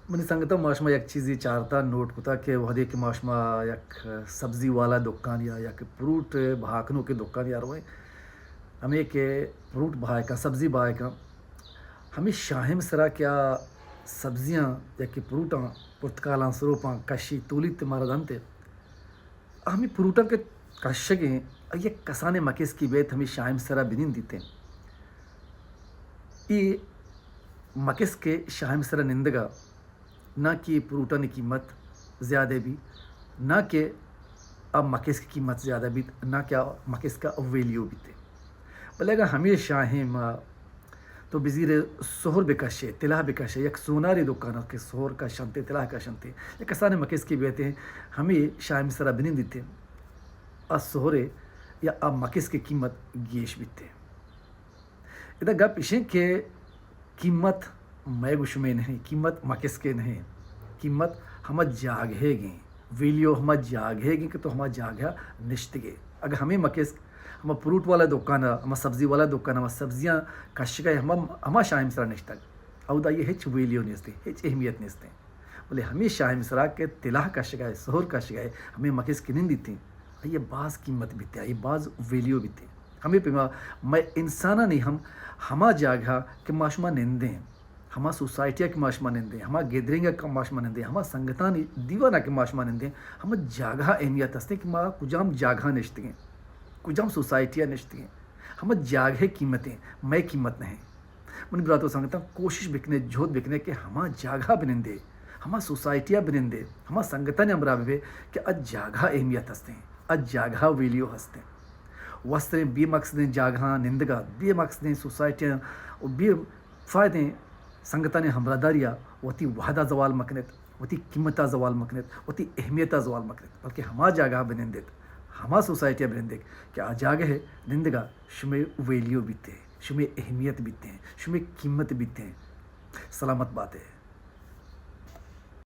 منی سنگتاں، ما شما یک چیزے چارتا، نوٹ کتا کہ وہدے کہ ما شما یک سبزی والا دکان یا یک فروٹ بہا کنوکیں دکان یا رویں، ہمے کہ فروٹ بہا کن، سبزی بہا کن، ہمے شاہم سرا کہ آ سبزیاں یا کہ فروٹاں، پرتکالاں، سروپاں کشی تولیت مارا دنت، ہمے فروٹاں کہ کشگیں، آئی یک کسانیں مکسکے بیت، ہمے شاہم سرا بنندیت۔ اے مکسک شاہم سرا نندگا، نہ کہ فروٹانی قیمت زیادہ بی، نہ کہ آ مکسک قیمت زیادہ بیت، نہ کہ آ مکسک ویلیو بیت۔ بلے اگاں ہمے شاہم تو بزیر سہر بکشے، تلاہ بکشے، یک سونارے دکان کہ سہر کشنتے، تلاہ کشنتے، یک کسانیں مکسکے بیتے، ہمے شاہم سرا بنندیتے، آ سہرے یا آ مکسکے قیمت گیش بیتے۔ ادا گپ اشیں کہ قیمت مئے گو شمے نہیں، قیمت مکسکے نہیں، قیمت ہما جاگہے گیں، ویلیو ہما جاگہے گیں کہ تو ہما جاگہ نشتگے۔ اگر ہمے مکسک ہما فروٹ والا دکان، ہما سبزی والا دکان، ہما سبزیاں کشگا ہما، ہما شاہم سرا نشتگ، اودا یہ ہچ ویلیو نیستیں، ہچ اہمیت نیستیں۔ بلے ہمے شاہم سرا کہ تلاہ کشگا، سہر کشگا، ہمے مکسک نندیتیں، آئی باز قیمت بیتے، آئی باز ویلیو بیتے۔ ہمے پیما مئے انسانانی ہم ہما جاگہ کہ ما شما نندیں، ہما سوسائٹیا کہ ما شما نندیں، ہما گیدرنگا کہ ما شما نندیں، ہما سنگتانی دیوانا کہ ما شما نندیں، ہما جاگہ اہمیت ہستیں کہ ما کجام جاگہ نشتگیں، کجام سوسائٹیا نشتگیں، ہما جاگہ قیمتیں، مئے قیمت نہیں۔ منی برات و سنگتاں، کوشش بکنے، جہد بکنے کہ ہما جاگہ بنندے، ہما سوسائٹیا بنندے، ہما سنگتانی ہمراہ ببے کہ آ جاگہ اہمیت ہستیں، آ جاگہ ویلیو ہستیں۔ وستریں بے مقصدیں جاگہاں نندگا، بے مقصدیں سوسائٹیاں و بے فائدیں سنگتانی ہمراہداریا وتی وہدا زوال مکنت، وتی قیمتا زوال مکنت، وتی اہمیتا زوال مکنت، بلکہ ہما جاگہا بنندیت، ہما سوسائٹیا بنندیت کہ آ جاگہ نندگا شمے ویلیو بیتے، شمے اہمیت بیتے، شمے قیمت بیتے۔ سلامت باتے۔